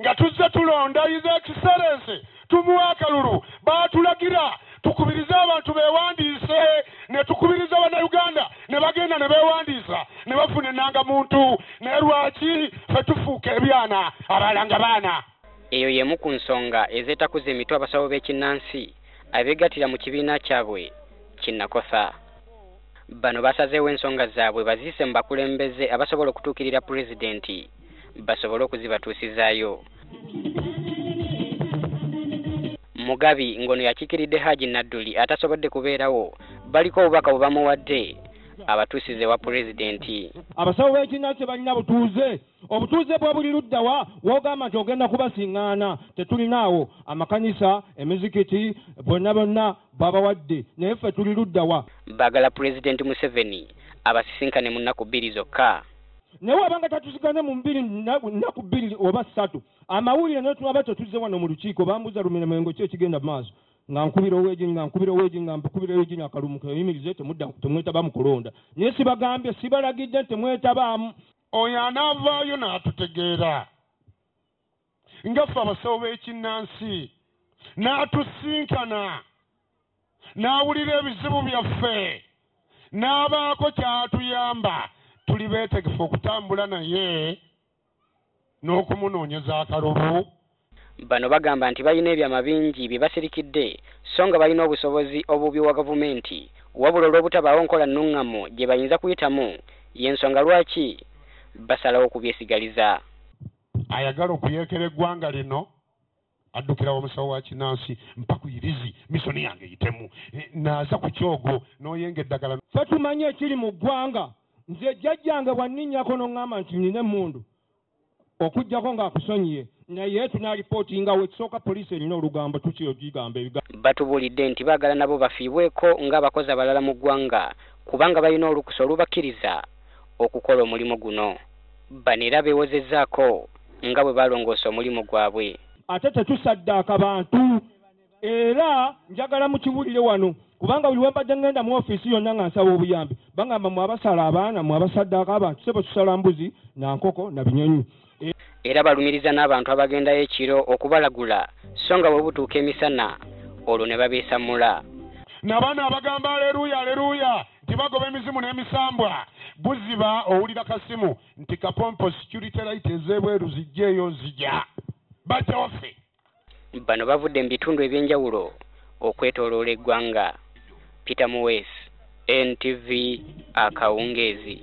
Nga tuzze tulonda His Excellency, tumuwa akalulu, baatulagira tukubirize abantu beewandiise, ne tukubiriza Bannayuganda ne bagenda ne beewandiisa ne bafuna ennangamuntu. Naye lwaki ffe tufuuka ebyana abalala nga baana? Eyo y'emu ku nsonga ezeetakuza emitwe abasawo b'ekinnansi abeegattira mu kibiina kyabwe kinnakosa. Bano basazeewo ensonga zaabwe baziyise mu bakulembeze abasobola okutuukirira pulezidenti basobole okuzibatuusizaayo. Mugabi ng'ono yakiikiridde Haji Nadduli atasobodde kubeerawo, baliko obubaka bwe bamuwadde abatuusize wa pulezidenti. Abasawo b'ekinnansi balina butuuze, obutuuze bwa buli ludda wa w'ogamba nti ogenda kubasiŋŋaana tetulinaawo. Amakanisa, emizikiti, bonna bonna babawadde, naye ffe tuli ludda wa. Baagala pulezidenti Museveni abasisinkane mu nnaku 2 zokka. Naye wabanga tatusigane mu nnaku 2 oba 3, amawulire naye tunaba tetuzze wano mu lukiiko, bambuuza Lumira Mwengo ki ekigenda mu maaso. Nga nkubira oweegi, nga nkubira oweegi, nga nkubira oweegi, akalumu keyimirize, temwetaba mu kulonda. Naye sibagambye, sibalagidde nti temwetabaamu. Oyo anaavaayo n'atutegeera nga ffe abasawo b'ekinnansi, n'atusinkana, n'awulira ebizibu byaffe, n'abaako ky'atuyamba, tuli beetegefu okutambula naye n'okumunoonyeza akalulu. Bano bagamba nti balina ebyama bingi bye basirikidde, so nga balina obusobozi obubi wa gavumenti, wabula olw'obutabaawo nkola nnungamu gye bayinza kuyitamu, y'ensonga lwaki basalawo okubyesigaliza. Ayagala okuyeekera eggwanga lino addukira omusawo wa kinnansi, mpa ku irizi misoni yange eyitemu, naaza ku kyogo n'oyenga eddagala. Ffe tumanyi ekiri mu ggwanga. Nze jjajjange bw'anninnyako n'oŋŋamba nti nnina emmundu, okuggyako ng'akusonyiye, naye tunaalipootingawo. Ekisooka poliisi erina olugambo, tukiyogigamba ebigambo. Batubuulidde nti baagala nabo bafiibweko ng'abakozi abalala mu ggwanga, kubanga balina olukusa olubakkiriza okukola omulimu guno. Bano era beewozezzaako nga bwe balongoosa omulimu gwabwe. Ate tetusaddaaka bantu, era njagala mukiwulire wano, kubanga buli we mbadde ngenda mu ofiisi yonna nga nsaba obuyambi, bagamba mwe abasala abaana, mwe abasaddaaka abantu, ssebo tusala mbuzi na nkoko na binyonyi. Era balumiriza n'abantu abagendayo ekiro okubalagula, so nga bwe butuuka emisana olwo ne babeesammula. N'abaana abagamba aleruya aleruya nti bagoba emizimu n'emisambwa, buziba owulira kasimu nti kapompo security light ez'ebweru zijjeeyo nzija bajja waffe. Bano bavudde mu bitundu eby'enjawulo okwetooloola eggwanga. Peter Muweesi, NTV, akawungeezi.